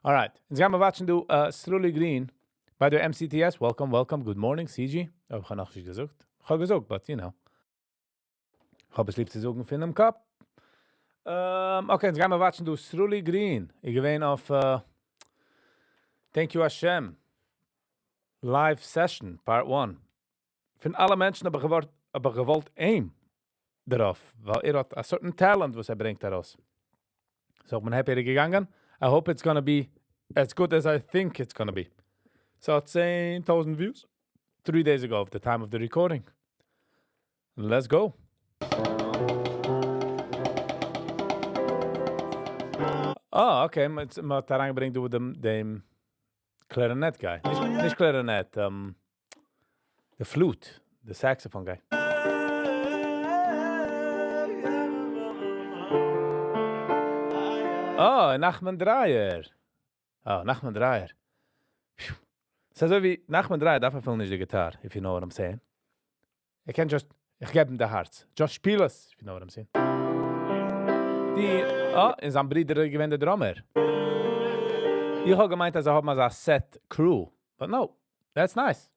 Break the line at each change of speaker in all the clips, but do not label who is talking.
Alright, אונז גיימער watch ן דא Sruli Green ביי די MCTS. Welcome, welcome, good morning, CG. אויב איך האב נאכנישט געזאגט. איך האב געזאגט, but you know. איך האב עס ליב צו זאגן פונעם קאפ. Okay, אונז גיימער watch ן דא Sruli Green. איז געווען אויף Thank You Hashem live session part one. פון אלע מענטשן האב איך געווארט, האב איך געוואלט אים דערויף, ווייל ער האט א certain talent וואס ער ברענגט ארויס. So איך בין happy ער איז געגאנגען. I hope it's gonna be as good as I think it's gonna be. ס'האט 10,000 views 3 days ago at the time of the recording. Let's go. אה, okay, מ'האט אריינגעברענגט דא דעם דעם clarinet guy. נישט clarinet, the flute, the saxophone guy. אה, Nachman Dreier. אה, Nachman Dreier. ס'איז אזוי ווי Nachman Dreier דארף אפילו נישט די גיטאר, if you know what I'm saying. ער קען just, איך געב אים די הארץ. Just שפיל עס, if you know what I'm saying. די, אה, און זיין ברודער איז געווען דער drummer. איך האב געמיינט אז זיי האבן אזא set crew, but no, that's nice.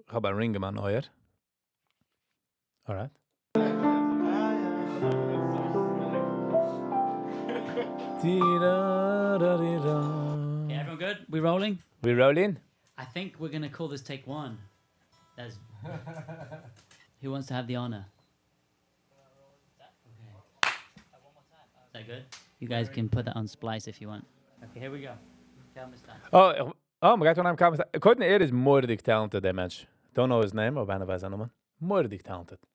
איך האב א ring אין מיין אויער. Alright.
Okay, everyone good? We rolling?
We rolling?
I think we're gonna call this take one. That's Who wants to have the honor? Okay. Is that good? You guys can put that on Splice if you want. Okay, here we go.
Oh, oh, מ'גייט אנהייבן קאווע. קודם ער איז מורא'דיג talented, דער מענטש. Don't know his name, אבער איינער ווייסט זיין נאמען. מורא'דיג talented.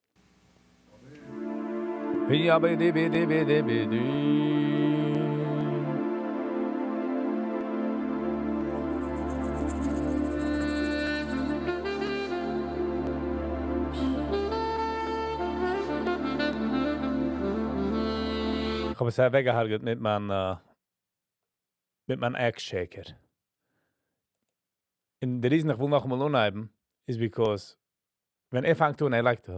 איך האב עס אוועקגעהרג'עט מיט מיין מיט מיין egg shaker. און די reason איך וויל נאכאמאל אנהייבן איז because ווען ער פאנגט אן, ער לייגט, oh,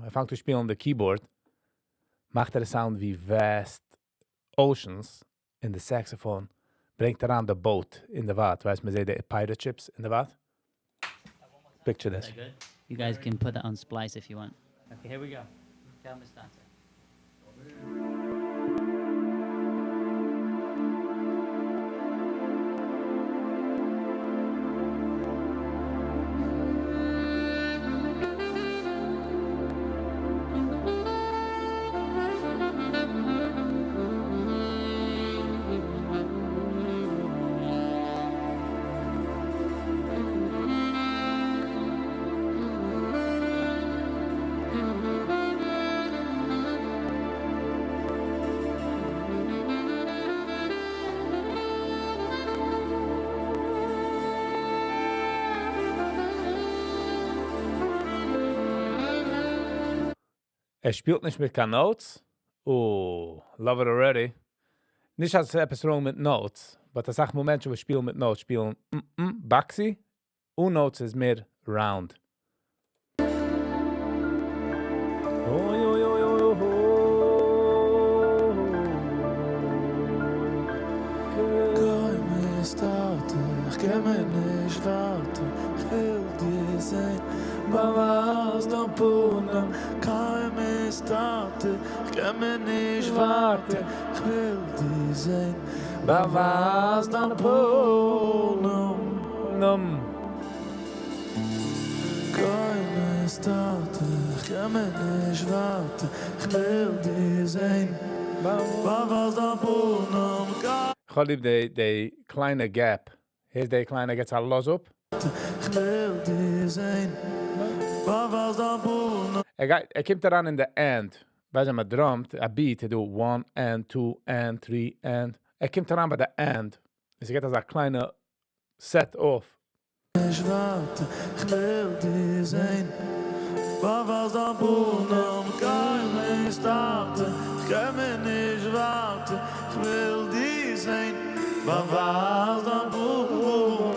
ער פאנגט צו שפילן די keyboard, מאכט ער א sound ווי vast oceans, און די saxophone ברענגט אריין די boat אין די ווייט, ווייסט מען זעט די pirate ships אין די ווייט? Picture this.
You guys can put that on Splice if you want. Okay, here we go. Tell me start.
ער שפילט נישט מיט קיין notes. Oh, love it already. נישט אז עס עפעס wrong מיט notes, but אסאך מאל מענטשן וואס שפילן מיט notes שפילן boxy, אן notes איז מער round. אוי אוי אוי אוי אוי.
קיין סטארט, איך קען מער נישט ווארטן, איך וויל דיר זען, באווייז דיין פנים. קיין סטארט, איך קען מער נישט ווארטן, איך וויל דיר זען, באווייז דיין פנים.
נום.
קיין סטארט, איך קען מער נישט ווארטן, איך וויל דיר זען, באווייז דיין פנים.
איך האב ליב די, די קליינע gap. Here's די קליינע געטס א לאז אפ.
איך וויל דיר זען, באווייז דיין פנים.
ער גייט, ער קומט אריין אין די end. ווייסט ווען מען drum ט, א beat, ער דא 1 and 2 and 3 and. ער קומט אריין ביי די end. עס געט אזא קליינע set off.
נישט ווארטן, איך וויל דיר זען, באווייז דיין פנים. קיין סטארט, איך קען מער נישט ווארטן, איך וויל דיר זען, באווייז דיין פנים.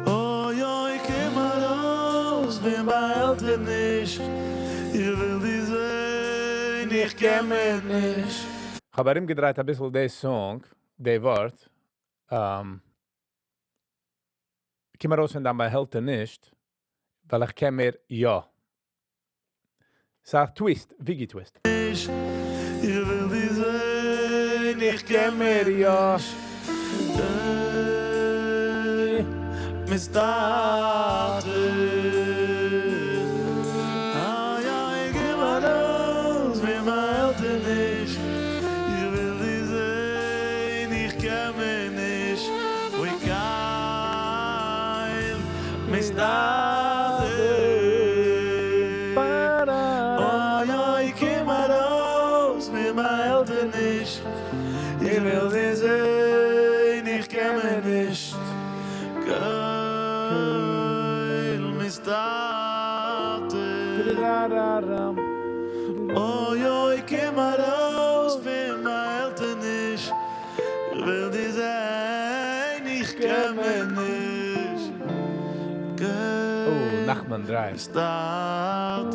אוי אוי, קום ארויס. פון באהעלטעניש. איך וויל דיר זען, איך קען מער נישט.
איך האב ארומגעדרייט א ביסל די song, די ווארט. קום ארויס פון דיין באהעלטעניש, ווייל איך קען מער יא. ס'איז א twist, Viggy twist.
איך וויל דיר זען, איך קען מער
יא.
מסתתר. איי איי, קום ארויס פון באהעלטעניש. איך וויל דיר זען, איך קען מער נישט. אוי קל מסתתר. איי איי, קום ארויס פון באהעלטעניש. איך וויל דיר זען, איך קען מער נישט. קל מסתתר. אוי אוי, קום ארויס פון באהעלטעניש. איך וויל דיר זען, איך קען מער נישט.
Oh, Nachman Drive.
מסתתר.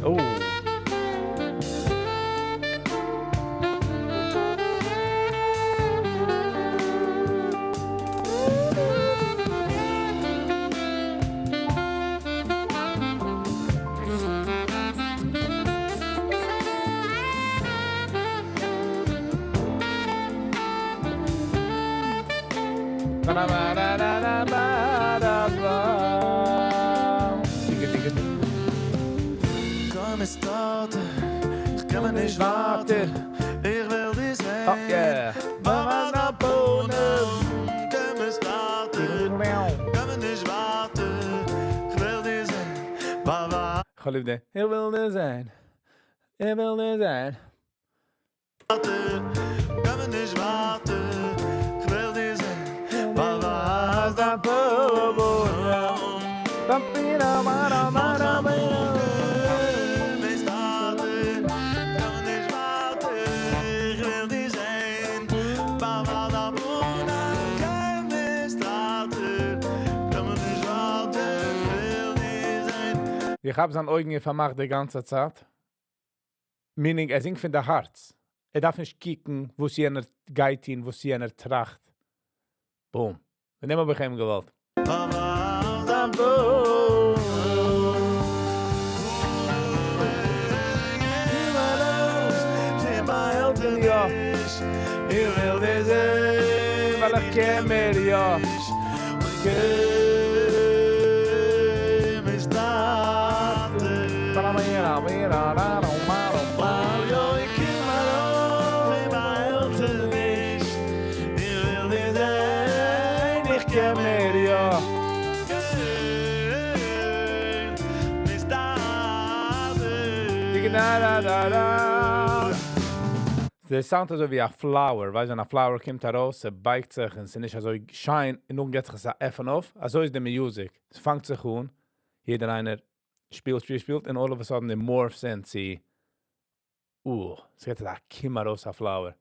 Oh. Digga, digga.
קום מסתתר, איך קען מער נישט ווארטן. איך וויל דיר זען.
Oh, yeah.
באווייז דיין פנים. קום מסתתר, קען מער נישט ווארטן. איך וויל דיר זען. באווייז
איך ליב די. איך וויל דיר זען. איך וויל דיר זען.
קען מער נישט ווארטן. איך וויל דיר זען. באווייז דיין פנים. מסתתר, קען מער נישט ווארטן. איך וויל דיר זען. באווייז דיין פנים. קום מסתתר, קען מער נישט ווארטן. וויל דיר זען.
איך האב זיין אויגן פארמאכט די גאנצע צייט. Meaning, ער זינגט פון די הארץ. ער דארף נישט קוקן, וואס יענער גייט טון, וואס יענער טראכט. Boom. פון דעם האב איך אים געוואלט.
באווייז דיין פנים. קום ארויס פון באהעלטעניש. איך וויל דיר זען,
ווייל איך קען מער יא.
קום מסתתר. אוי, קום ארויס פון באהעלטעניש. איך וויל דיר זען, איך קען מער
יא.
קום מסתתר.
Da, da, da. דער sound אזוי ווי א flower, ווייסט, ווען א flower קומט ארויס, עס בייגט זיך און עס איז נישט אזוי שיין, און נאכדעם גייט זיך עס עפענען אויף. אזוי איז די music. עס פאנגט זיך אן, יעדער איינער שפילט, שפילט, שפילט, and all of a sudden it morphs into, עס גייט דא קומט ארויס א flower.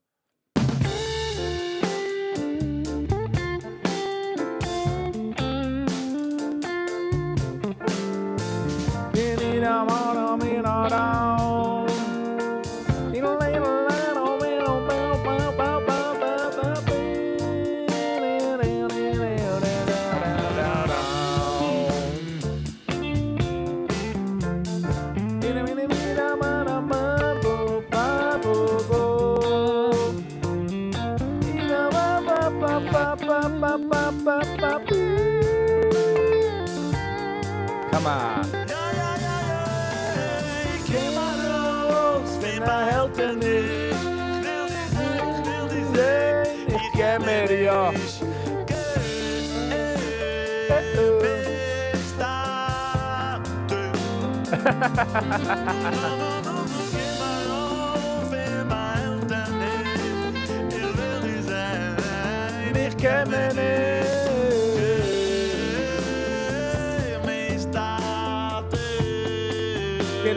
Come on.
Ja, ja, ja, ja, קום ארויס פון באהעלטעניש. איך וויל דיר זען, איך וויל דיר זען,
איך קען מער יא.
קום מסתתר. קום ארויס פון באהעלטעניש. איך וויל דיר זען,
איך קען מער נישט.
קום מסתתר.
The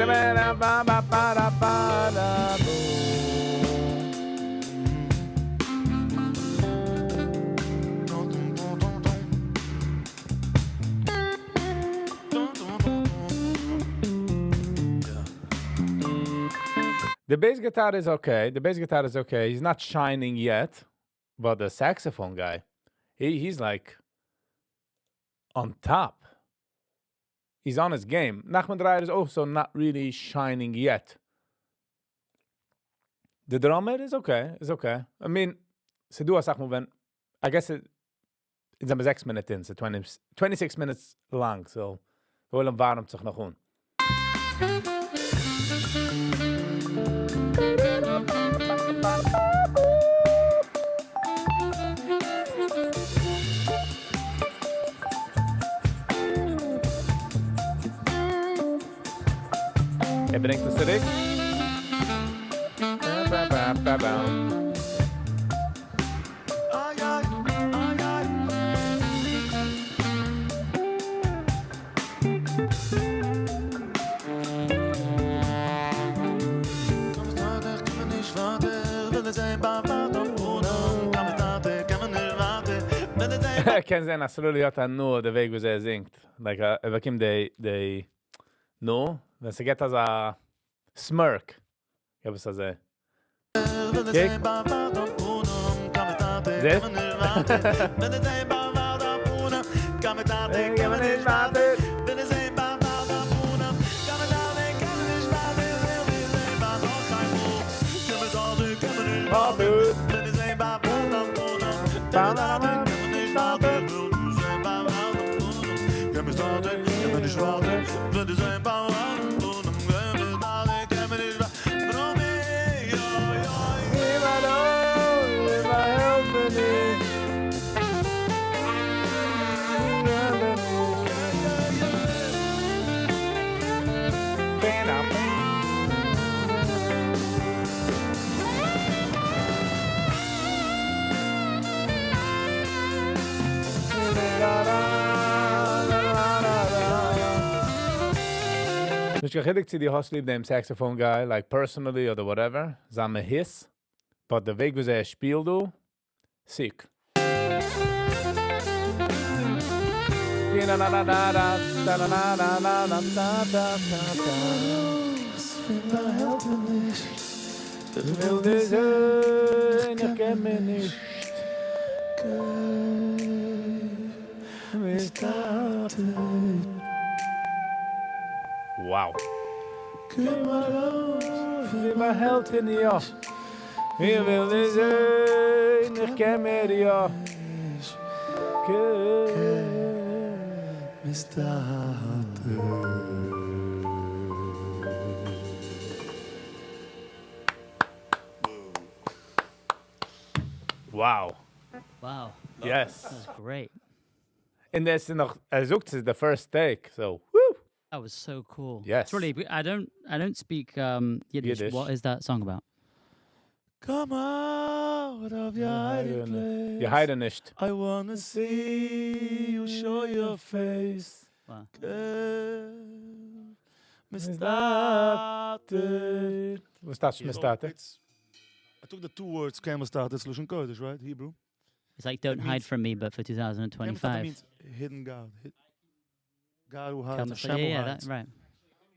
bass guitar is okay. The bass guitar is okay. He's not shining yet, but the saxophone guy, he's like on top. He's on his game. Nachman Dreyer is also not really shining yet. The drummer is okay. Is okay. I mean, ס'דא א סאך מאל ווען, I guess it's אבער 6 מינוט אין, so 20, 26 minutes לאנג, so דער עולם ווארעמט זיך נאך אן. ער ברענגט עס צוריק. קען זיין אז סרולי האט הנאה די וועג ווי ער זינגט. Like, ער באקומט די, די, נו, ווען ס'געט אזא smirk. איך האב עס אזוי. Okay. זעסט? נישט קיין חילוק צי דו האסט ליב דעם saxophone guy, like personally אדער whatever, זיין מהות, but די וועג ווי ער שפילט דא, sick. איך וויל דיר זען, איך קען מער נישט. Wow. קום ארויס, באהעלטעניש, יא. איך וויל דיר זען, איך קען מער יא. קום
מסתתר.
Wow.
Wow.
Yes.
That was great.
און דאס איז נאך, ער זאגט, ס'איז the first take, so, woo.
That was so cool.
Yes.
It's really, I don't speak Yiddish.
Yiddish.
What is that song about?
Come out of your hiding place.
You hide נישט.
I wanna see you show your face.
Wow.
מסתתר.
וואס טייטש מסתתר?
I took the two words קעמעסטאטע, it's לשון קודש, right? Hebrew.
It's like don't
It
hide
means-
from me, but for
קעמעסטאטע
2025.
means hidden God. God who hides,
Come-
Hashem
yeah,
who
yeah,
hides.
that, right.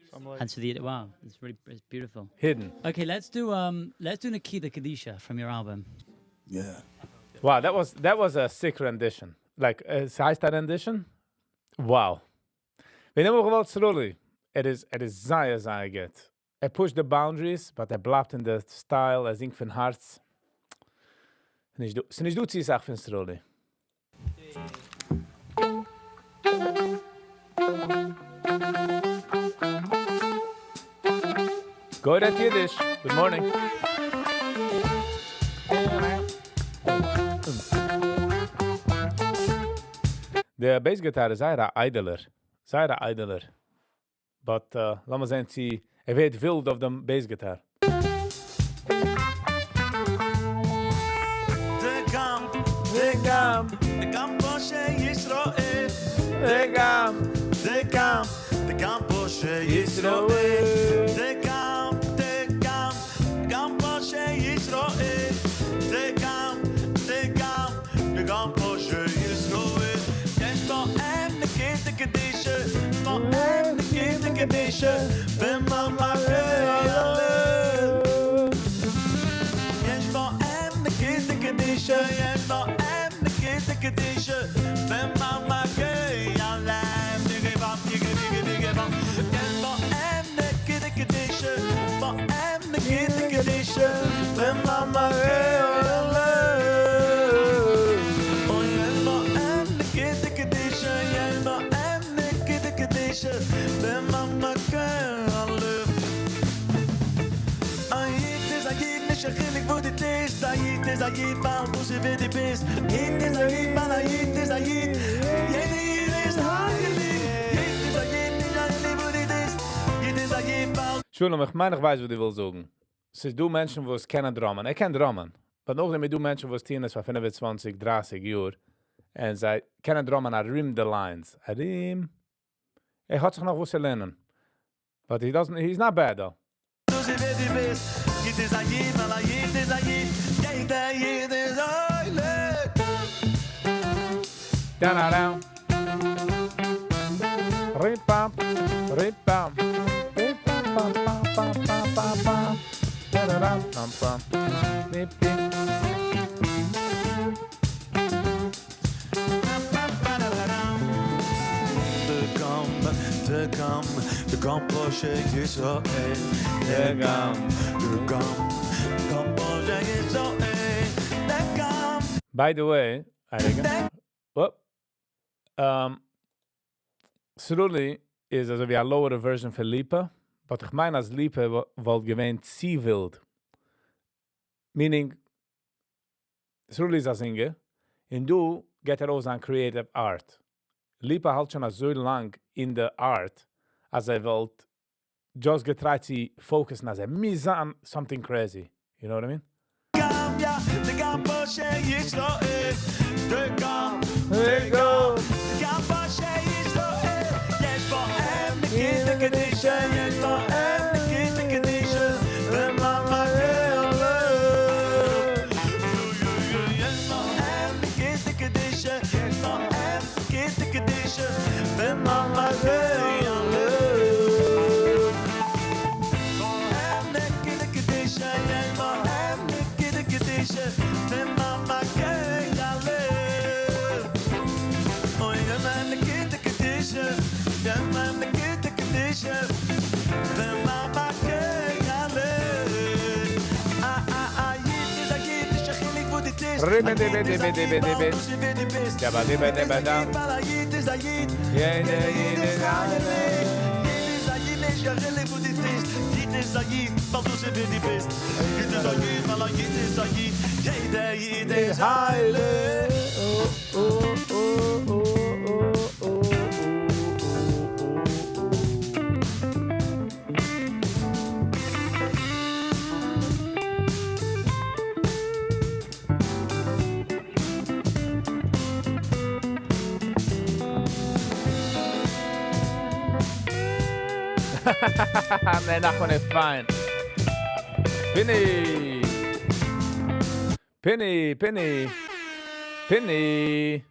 So I'm like,
And so the wow, it's really it's beautiful.
Hidden.
Okay, let's do Nikita Kadisha from your album.
Yeah.
Wow, that was a sick rendition. Like, ס'הייסט א rendition? Wow. מיר נעמען געוואלט סרולי. ער איז זייער, זייער גוט. ער pushed the boundaries, but ער בלייבט אין די style, ער זינגט פון הארץ. נישט דא, ס'איז נישט דא צו זאגן פון סרולי. Go ahead, Yiddish. Good morning. דער bass guitar איז זייער איידעלער. זייער איידעלער. But לאמיר זען, צי ער ווערט ווילד אויף דעם bass guitar.
דער קאמף, דער קאמף, דער קאמף, דער קאמף, דער קאמף. Yisroel. De gam, de gam, gam Moshe Yisroel. De gam, de gam, de gam Moshe Yisroel. Yes, bo em de kind de kedische, bo em de kind de kedische, ben mama Yes, bo em de kind de kedische, yes, bo em de kind de kedische, ben mama alem dige bam dige dige dige bam. Yes, bo em de kind de kedische, bo em de kind de kedische, ben mama Oh, yes, bo em de kind de kedische, yes, bo em de kind de kedische, ben mama alem. A yid is a yid, nicht a chilik wo di tisch. A yid is a yid, weil du sie wie di bist. Yid is a yid, weil a yid is a yid. Jede yid is heilig. Yid is a yid, nicht a chilik wo di tisch. Yid is a yid, weil
Shalom, איך מיין, איך ווייס, וואס דו ווילסט זאגן. ס'איז דא מענטשן, וואס קענען drum'ען. ער קען drum'ען. אבער נאכדעם איז דא מענטשן, וואס טוען עס פאר 25, 30 יאר. און זיי קענען drum'ען ארום the lines. ארום. ער האט זיך נאך וואס צו לערנען. But he doesn't, he's not bad though.
du sie wie di bist. Yid is a yid, weil a yid is a yid. Jede yid is heilig.
Down, down, down. Rip-bam, rip-bam. Rip-bam, bam, bam, bam, bam, bam, bam. Da-da-dam, bam, bam. Bip, bip.
De gam, de gam, de gam Moshe Yisroel. De gam, de gam, gam Moshe Yisroel. De gam.
By the way, I Whoop. Sruli איז אזוי ווי a lower version פון Lipa, but איך מיין אז Lipa וואלט געווען צו ווילד. Meaning, Sruli איז א singer, און דא גייט ער ארויס אן creative art. Lipa האלט שוין אזוי לאנג אין the art, אז ער וואלט just getry't צו focus'ן, אז ער מוז זיין something crazy. You know what I mean?
Gam, ja, de gam Moshe Yisroel. De gam, de gam, de gam Moshe Yisroel. Yes, bo em de kind de kedische, yes, bo em de kind de kedische. De mama Yes, bo em de kind de kedische, yes, bo em de kind de kedische. De mama Bo em de kind de kedische, yes, bo em de kind de kedische. De mama Oh, ja, man, de kind de kedische. Ja, man, de kind de kedische. De mama Ah, ah, ah, yid is a yid, is a chilik wo di tisch.
Ribbe-dibbe-dibbe-dibbe-dibbe. Jabba-dibbe-dibbe-dam.
Yid is a yid.
Yeah.
Yid is a yid, is a chilik wo di tisch. Yid is a yid, weil du sie wie di bist. Yid is a yid, weil a yid is a yid. Jede yid is heilig.
Oh, oh, oh, oh, oh, oh, oh, oh, oh. Nee, Nachman is fine. Pinny! Pinny, Pinny. Pinny.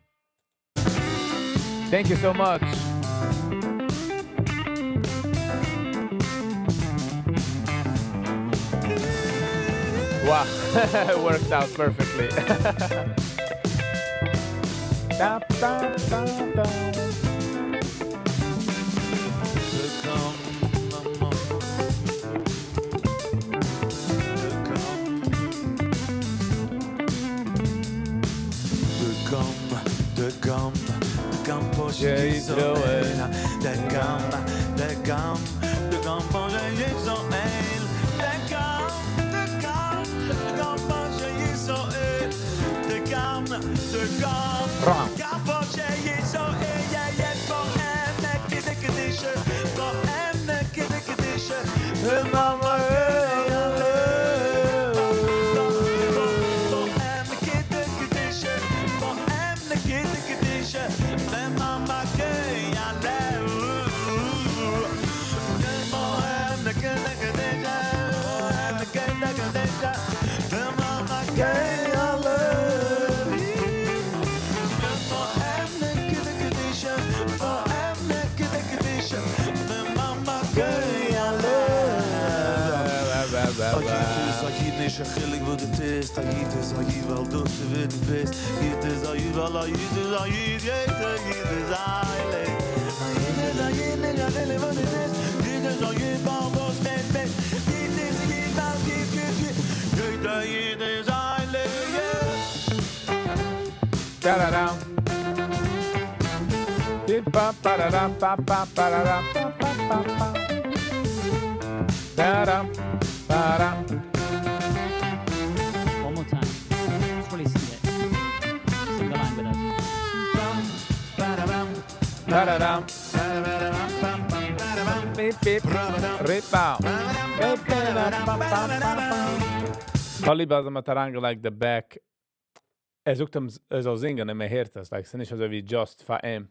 Thank you so much. Wow, it worked out perfectly. Da, da, da, da.
De gam, mama. De gam. De gam, de gam, de gam Moshe Yisroel. De gam, de gam, de gam Moshe Yisroel. De gam, de gam, de gam Moshe Yisroel. De gam, de gam,
Ram.
de gam Moshe Yisroel. Yeah, yeah, bo em ne kide kedische, bo em ne kide kedische. De mama Bo em ne kide kedische, bo em ne kide kedische. De mama ke ya le. א איד איז א איד נישט א חילוק וואס דו טוסט א איד איז א איד ווייל דאס איז ווער דו ביסט איד איז א איד ווייל א איד איז א איד יעדע איד איז הייליג א איד איז א איד נישט א חילוק וואס דו טוסט איד איז א איד ווייל דאס ווער דו ביסט איד איז א איד ווייל איד איז איד יעדע איד איז הייליג.
טאראראם. פי פא פאראראם פא פא פאראראם פא פא פא פא. טאראם פאראם.
One more time. Let's really sing it. Sing the line with us.
טאראראם. ביפ ביפ. ריפ-באו. ביפ, ביפ, פא, פא, פא, פא. כ'האב ליב אז מ'האט אריינגעלייגט the back. ער זאגט אים, ער זאל זינגען און מען הערט עס. Like, ס'איז נישט אזוי ווי just פאר אים.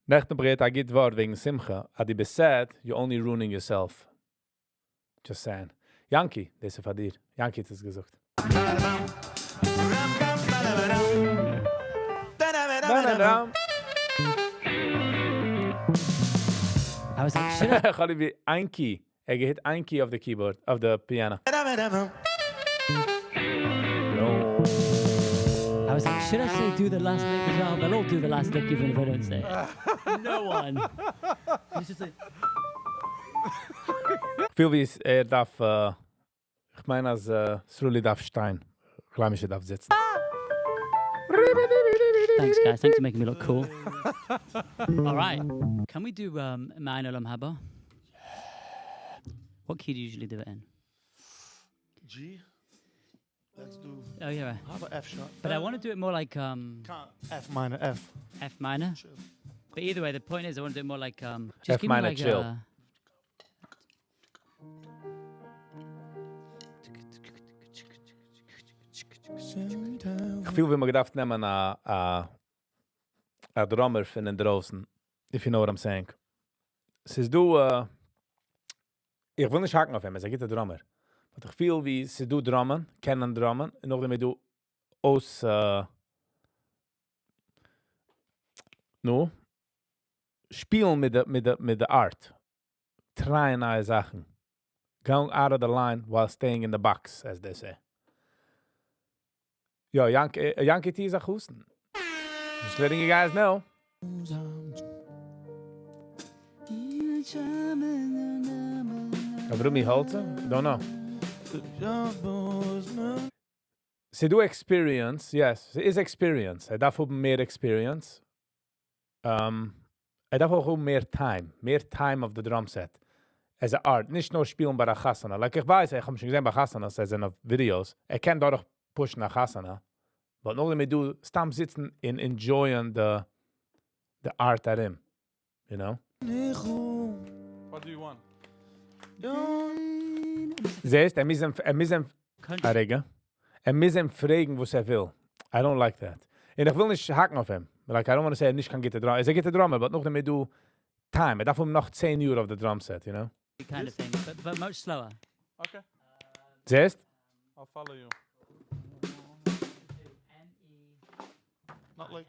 נעכטן ברענגט א גוט ווארט וועגן שמחה. אז דו ביסט sad, you're only ruining yourself. Just saying. Yanky, דאס איז פאר דיר. Yanky האט עס געזאגט. Da-da-dam.
I was like, should I?
איך האב ליב ווי איין key. ער גייט איין key אויף the keyboard, אויף the piano. No.
I was like, should I say do the last lick as well? They'll all do the last lick even if I don't say it. No one. It's just like,
איך פיל ווי עס, ער דארף, איך מיין אז Sruli דארף שטיין. קליימישע דארף זיצן.
Thanks, guys. Thanks for making me look cool. All right. Can we do מעין עולם הבא? What key do you usually do it in?
G. Let's do.
Oh, yeah. Right.
How about F sharp?
But I want to do it more like
F minor, F.
F minor.
Chill.
But either way, the point is I want to do it more like just
F
give me
minor
like
chill.
a
איך פיל ווי מ'האט געדארפט נעמען א drummer פון אינדרויסן, if you know what I'm saying. ס'איז דא, איך וויל נישט האקן אויף אים, ער איז א גוטער drummer. But איך פיל ווי ס'איז דא drummen, קענען drummen, און נאכדעם איז דא אויס, נו, שפילן מיט די art. Try'ען נייע זאכן. Going out of the line while staying in the box, as they say. יא, Yanky T איז א חתן. Just letting you guys know. Avrumi Holzer? Don't know. ס'איז דא experience, yes, ס'איז experience. ער דארף האבן מער experience. ער דארף אויך האבן מער time, מער time אויף the drum set. As a art, נישט נאר שפילן ביי א חתונה. Like איך ווייס, איך האב שוין געזען ביי חתונות, עס זענען videos. ער קען דארט אויך push'ן א חתונה. But נאכדעם דא סתם זיצן און enjoy'ען the art ארום. You know?
What do you want?
זעסט, ער מוז אים,
Country.
א רגע. ער מוז אים פרעגן, וואס ער וויל. I don't like that. און איך וויל נישט האקן אויף אים. Like, I don't want to say ער נישט קיין גוטער drummer. ער איז א גוטער drummer, but נאכדעם דא time. ער דארף האבן נאך 10 יאר אויף the drum set, you know?
Kind of thing, but much slower.
Okay,
זעסט?
I'll follow you.
Not like.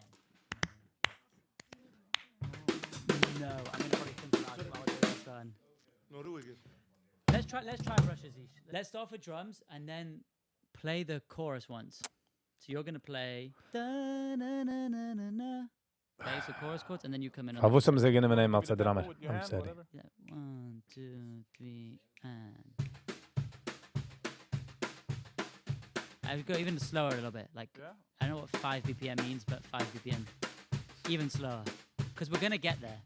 No, I'm gonna probably think about it while we're doing this one.
No, רואיגער.
Let's try. Let's try brushes each. Let's start with drums and then play the chorus once. So you're gonna play da na na na na na. Okay, so chorus chords, and then you come in. On
אבער וואס האבן זיי גענומען אים אלס
Maybe the
drummer?
tempo with your
I'm
hand,
sorry.
whatever.
Yeah, one, two, three, and. I would go even slower a little bit. Like I don't know what 5 BPM means, but 5 BPM, even slower, because we're gonna get there.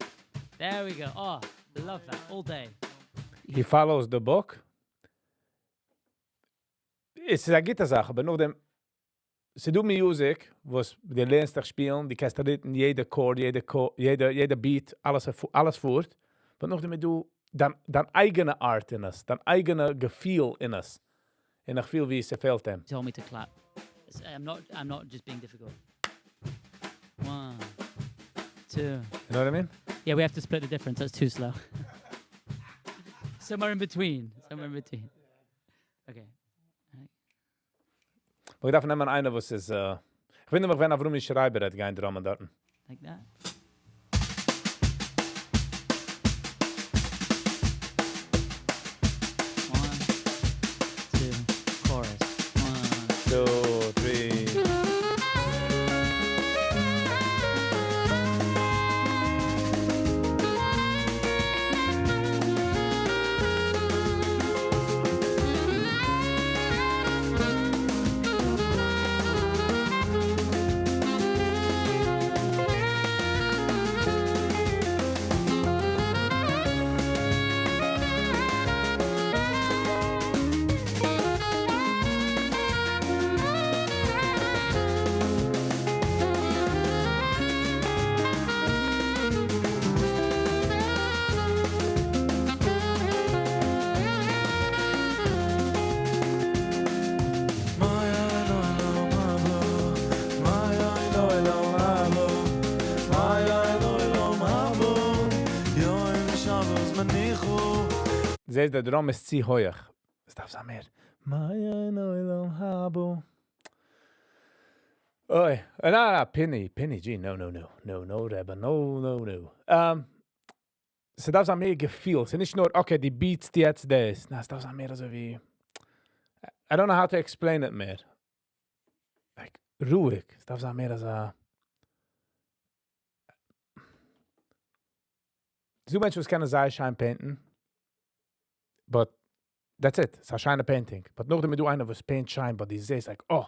There we go. Oh, love that all day.
He follows the book. עס איז א גוטע זאך, אבער נאכדעם, ס'איז דא music, וואס דו לערנסט דיך שפילן, דו קענסט ריטן, יעדע chord, יעדע beat, אלעס פארט. אבער נאכדעם דא דיין אייגענע art אין עס, דיין אייגענע געפיל אין עס. און איך פיל ווי עס פעלט אים.
Told me to clap. I'm not. I'm not just being difficult. One, two.
You know what I mean?
Yeah, we have to split the difference. That's too slow. Somewhere in between. Somewhere in between. Okay.
אבער איך דארף נעמען איינער, וואס איז, איך ווינדער מיך, ווען Avrumi Schreiber האט גיין drum'ען דארטן.
Like that.
זעסט, דער drum איז צו הויך. עס דארף זיין מער. מעין עולם הבא. אוי, נא, נא, Pinny, Pinny G, no, no, no, no, no, Rebbe, no, no, no. ס'דארף זיין מער געפיל. ס'איז נישט נאר, okay, די beats די יעצט דאס. נא, עס דארף זיין מער אזוי ווי. I don't know how to explain it מער. Like, רואיג. עס דארף זיין מער אזא. ס'דא מענטשן וואס קענען זייער שיין paint ן. But that's it. ס'איז א שיינע painting. But נאכדעם איז דא איינער וואס paint שיין, but דו זעסט like, oh,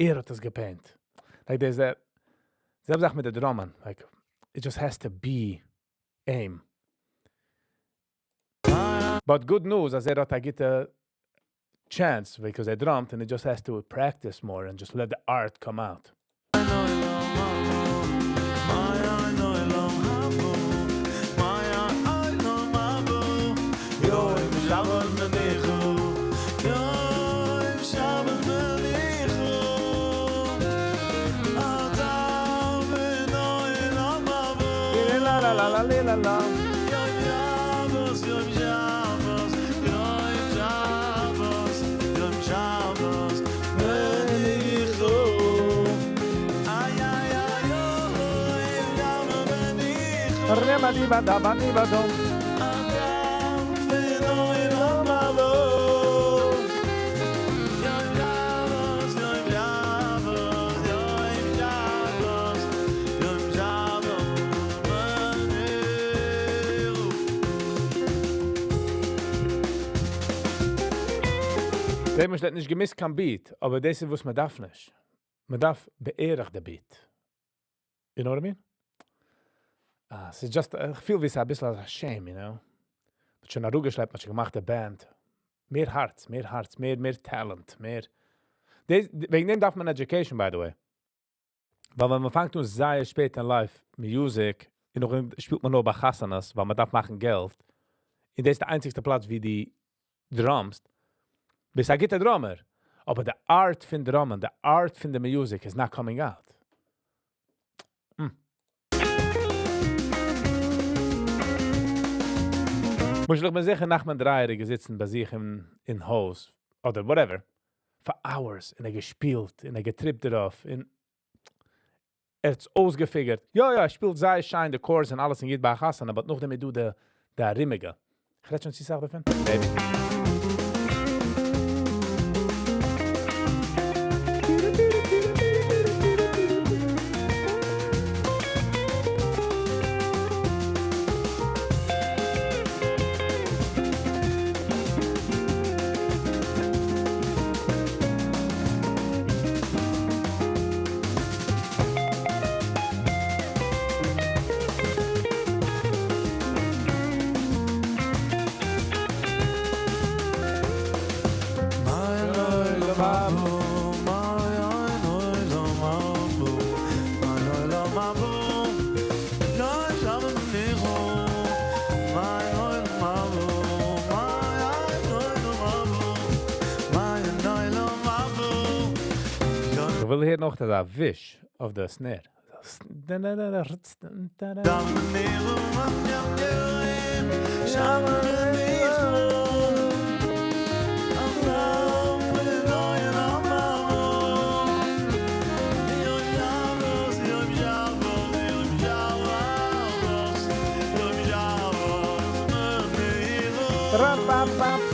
ער האט עס גע paint. Like there's that. זעלבע זאך מיט די drum ען. Like, it just has to be aim. But good news, אז ער האט א גוטע chance, because ער drum ט and he just has to practice more and just let the art come out.
מעין עולם הבא, מעין עולם הבא, יום שבת מנוחה, יום שבת מנוחה, אתה בן עולם הבא.
La la la la la la la.
יום שבת, יום שבת, יום שבת, יום שבת מנוחה. איי, איי, איי, יום שבת מנוחה.
רמא די בא דא בא די בא דום.
אתה בן עולם הבא. יום שבת, יום שבת, יום שבת, יום שבת מנוחה.
דער מענטש האט נישט געמיסט קיין beat, אבער דאס איז וואס מען דארף נישט. מען דארף בערך די beat. You know what I mean? Ah, ס'איז just, איך פיל ווי ס'איז א ביסל א shame, you know? מ'האט שוין אראפגעשלעפט, מ'האט שוין געמאכט א band. מער הארץ, מער הארץ, מער, מער talent, מער. דאס, וועגן דעם דארף מען education, by the way. ווייל ווען מען פאנגט אן זייער שפעט אין life, music, און נאך שפילט מען נאר ביי חתונות, ווייל מען דארף מאכן געלט. און דאס איז דער איינציגסטע פלאץ, ווי דו drum סט. ביסט א גוטער drummer. אבער the art פון drum ען, the art פון the music is not coming out. למשל, איך בין זיכער נחמן דרייער געזעצן ביי זיך אין הויז, אדער whatever, for hours, און ער געשפילט, און ער גע trip ט דערויף, און ער האט עס אויסגע figure ט. יא, יא, ער שפילט זייער שיין, די chords און אלעס און גייט ביי א חתונה, אבער נאכדעם איז דא די ארומיגע. איך רעד שוין צו סאך דערפון? Maybe.
מעין עולם הבא, מעין עולם הבא, מעין עולם הבא, יום שבת מנוחה. מעין עולם הבא, מעין עולם הבא, מעין עולם הבא, יום
איך וויל הערן נאך דער וויש of the snare.
שבת מנוחה, שבת מנוחה. אתה בן עולם הבא. יום שבת, יום שבת, יום שבת, יום שבת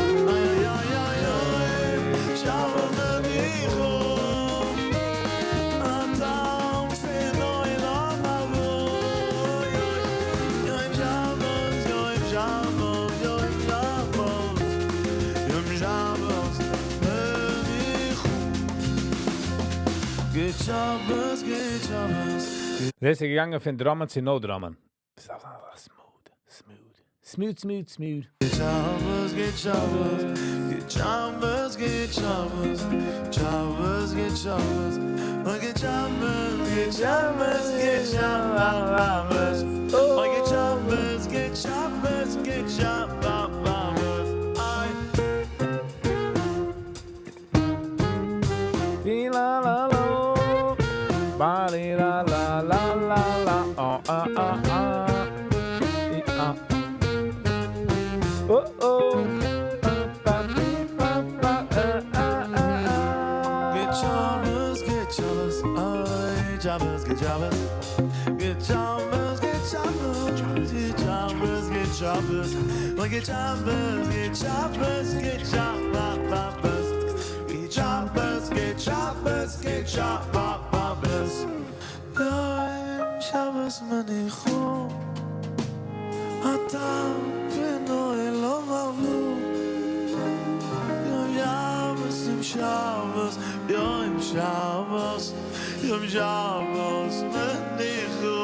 מנוחה. איי, איי, איי, איי, שבת מנוחה. אתה בן עולם הבא. יום שבת, יום שבת, יום שבת, יום שבת מנוחה. גוט שבת, גוט שבת.
דאס איז געגאנגען פון drum ען צו no drum ען. דאס איז אלעס smooth, smooth, smooth, smooth, smooth.
גוט שבת, גוט שבת, גוט שבת, גוט שבת, שבת, גוט שבת, אוי גוט שבת, גוט שבת, גוט שבת, אוי גוט שבת, גוט שבת, גוט שבת, איי.
Di la la la, ba di la la la la la, oh ah ah ah, I, ah. Oh oh.
גוט שבת, גוט שבת, גוט שבת, גוט שבת, גוט שבת, גוט שבת, גוט שבת, גוט שבת. יום שבת מניחו, אתה פנוי לא מבוא. יום שבת, יום שבת, יום שבת, יום שבת מניחו.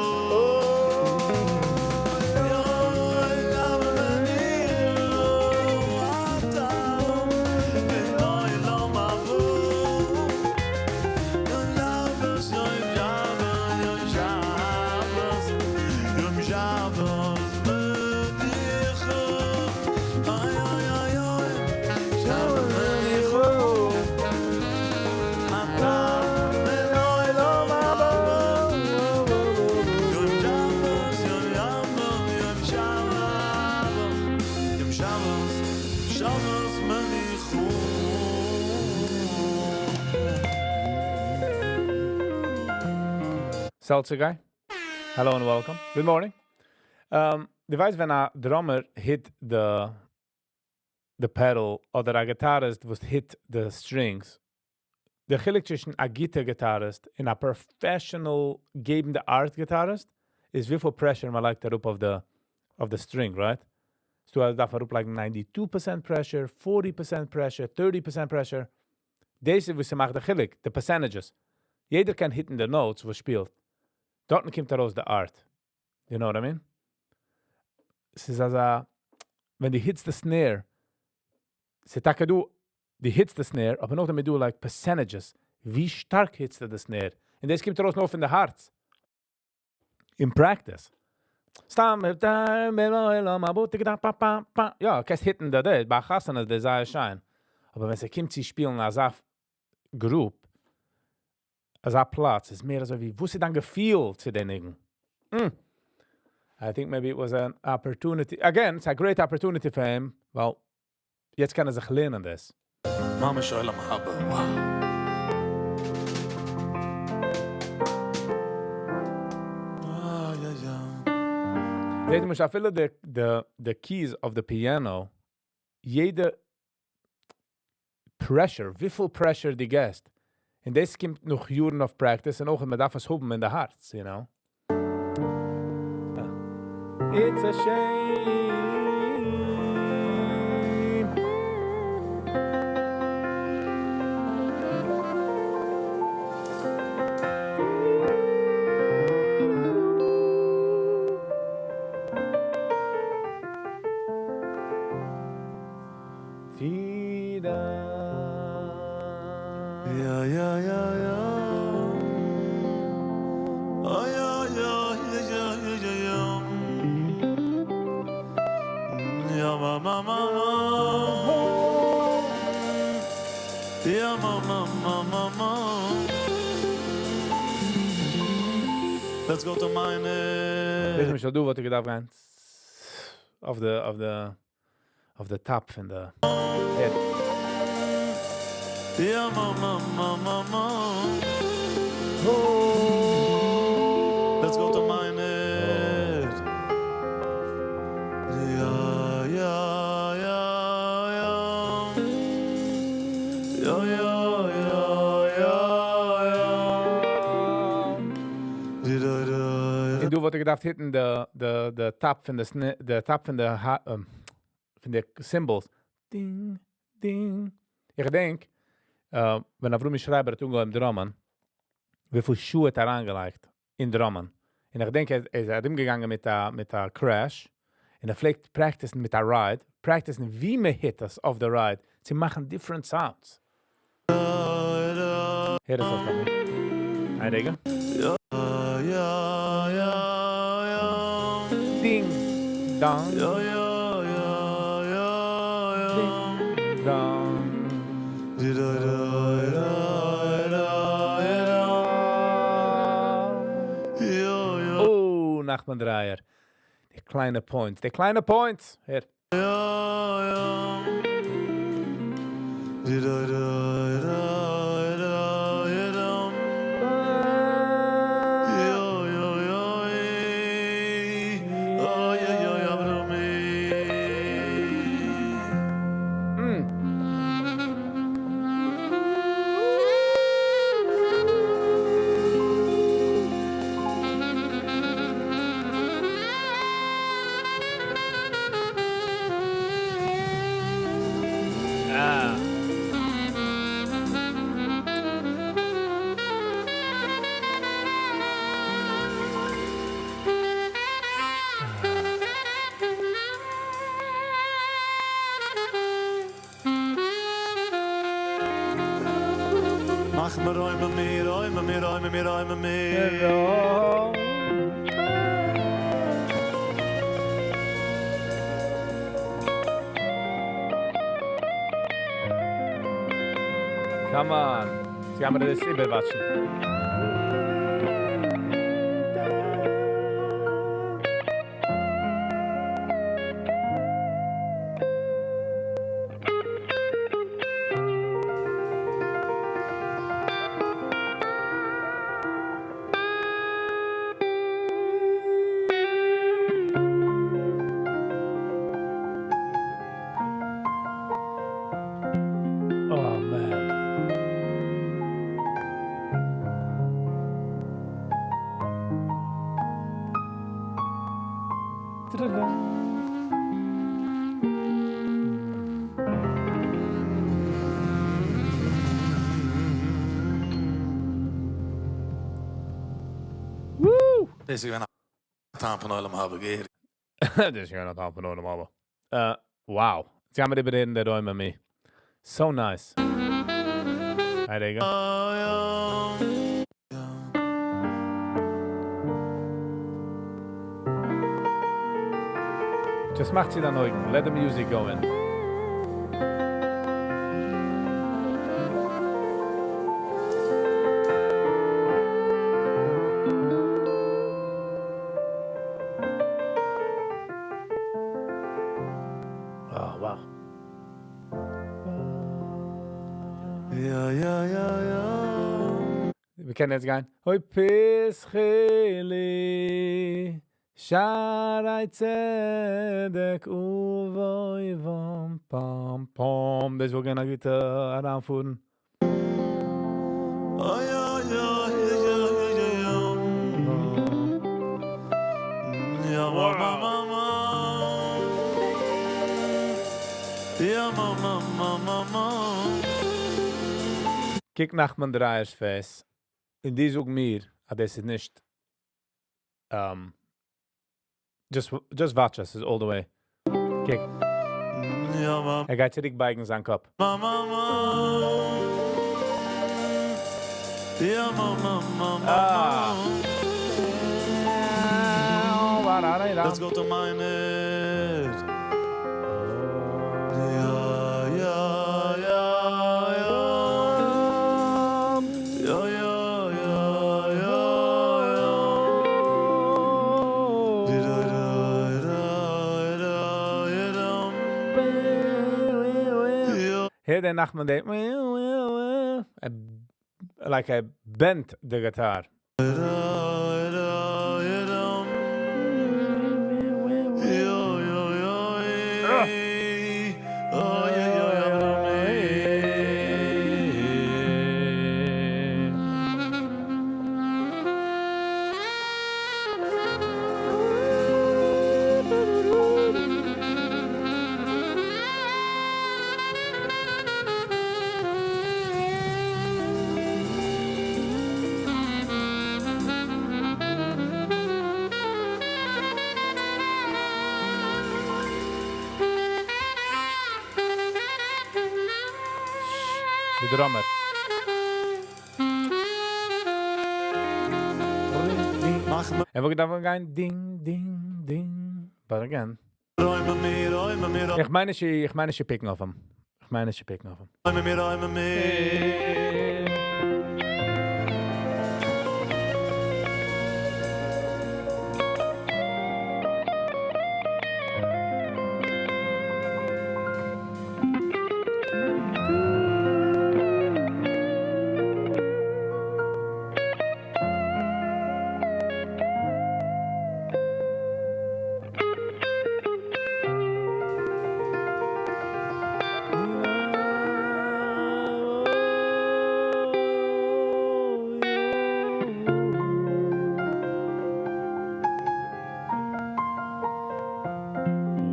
Seltzer guy. Hello and welcome. Good morning. דו ווייסט, ווען א drummer hit the pedal אדער א guitarist וואס hit the strings, דער חילוק צווישן א גוטע guitarist און א professional געבנדע art guitarist איז וויפיל pressure מען לייגט אראפ אויף the string, right? So דו דארפסט אראפלייגן 92% pressure, 40% pressure, 30% pressure. דאס איז וואס ס'מאכט די חילוק, the percentages. יעדער קען hit'ן the notes וואס שפילט. דארטן קומט ארויס the art. You know what I mean? ס'איז אזא, ווען דו hit'סט the snare, ס'טאקע דא, דו hit'סט the snare, אבער נאכדעם דא like percentages, ווי שטארק hit'סטו the snare. און דאס קומט ארויס נאר פון די הארץ. In practice. סתם, יא, קענסט hit'ן די די, ביי חתונות איז זייער שיין. אבער ווען ס'קומט צו שפילן אזא group, אזא פלאץ, איז מער אזוי ווי, וואס איז דיין געפיל צו די ניגון? I think maybe it was an opportunity. Again, it's a great opportunity for him. Well, יעצט קען ער זיך לערנען דאס.
ממש עולם הבא, wow. Ah, ja, ja.
זעט מען אפילו the keys of the piano, יעדע pressure, וויפיל pressure דו גיבסט. און דאס קומט נאך יארן of practice און אויך מען דארף עס האבן אין די הארץ. It's a shame. Tida.
Ja, ja, ja, ja. Oh, ja, ja, ja, ja, ja, ja, ja. Ja, ma, ma, ma, ma. Ja, ma, ma, ma, ma, ma. Let's go to meine.
ווייסט נישט, דו וואלסט געדארפט גיין אויף the top פון the head.
Ja, ma, ma, ma, ma, ma. Let's go to meine. Ja, ja, ja, ja. Ja, ja, ja, ja, ja. Di, da, da,
און דו וואלסט געדארפט hit'ן the top פון the the top פון the cymbals. Ding, ding. איך געדענק, ווען אברומי שרייבער האט אנגעהויבן drum'ען, וויפיל שעה האט ער אריינגעלייגט אין drum'ען. און איך געדענק, ער איז ארומגעגאנגען מיט א crash, און ער פלעגט practice'ן מיט א ride, practice'ן ווי מען hit דאס אויף the ride, צו מאכן different sounds. הער דאס אויס נאכאמאל. איין רגע.
Ja, ja, ja, ja.
Ding, dong.
Ja, ja, ja, ja, ja.
Ding, dong.
Di, da, da, da, da, da. Ja, ja.
Oh, Nachman Dreier. די קליינע points, די קליינע points. הער.
Ja, ja. Di, da, da, da, da, da. Ja, ja, ja. Oh, ja, מאך מיר רוימע מיר, רוימע מיר, רוימע מיר, רוימע מיר.
Come on. זיי האבן דאס איבערוואטשן. Oh man. Woo!
דאס איז געווען א טעם פון עולם הבא, געהעריג.
דאס איז געווען א טעם פון עולם הבא. Wow. זיי האבן איבעררעדן דער רוממי. So nice. Hi, רגע.
יא.
Just מאך צו דיינע אויגן. Let the music go in. Oh, wow.
יא.
מיר קענען יעצט גיין. אוי פתחי לי שערי צדק ובואי בם פם פם. דאס וואלט געווען א גוטע אריינפארן.
אוי אוי אוי אוי אוי אוי. יא ma ma ma ma. יא ma ma ma ma ma.
קוק Nachman Dreyer's face. און דו זאג מיר, אז דאס איז נישט just watch us is all the way. קוק.
יא ma
ער גייט צוריקבייגן זיין קאפ.
ma ma ma. יא ma ma ma ma.
Ah.
Let's go to minor. יא. יא. Di da da da da ya dum. יא.
הער דער Nachman דער like I bent the guitar.
Da da ya dum. Yo yo yo. Oh yeah yo yo.
The drummer.
מאך מיר
ער וואלט געדארפט גיין ding, ding, ding. But again.
רוימע מיר, רוימע מיר,
איך מיין, איך מיין, she picking off him. איך מיין, she picking off him.
רוימע מיר, רוימע מיר.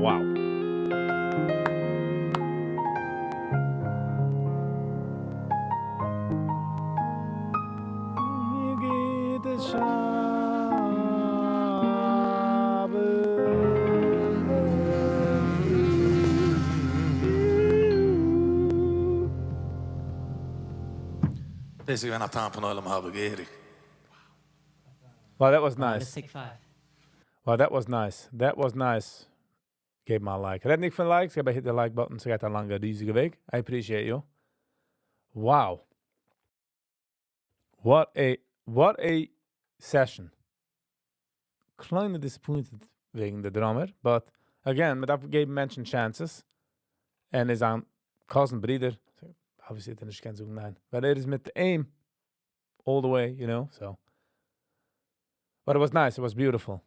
Wow. גוטע שבת.
דאס איז געווען א טעם פון עולם הבא, געהעריג.
Wow, that was
Let's
nice.
take five.
Wow, that was nice. That was nice. געב מיר א like. רעד נישט פון likes, אבער hit the like button, ס'גייט א לאנגע, ריזיגע וועג. I appreciate you. Wow. What a session. קליינע disappointed וועגן די drummer, but again, מ'דארף געבן מענטשן chances. און איז אן cousin ברודער. Obviously, האט ער נישט געקענט זאגן ניין. ווייל ער איז מיט אים all the way, so. But it was nice, it was beautiful.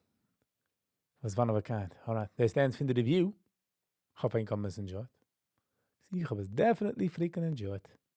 It was one of a kind. Alright, דאס איז פון די review. איך האף איר האט עס enjoyed. איך האב עס definitely freaking enjoyed.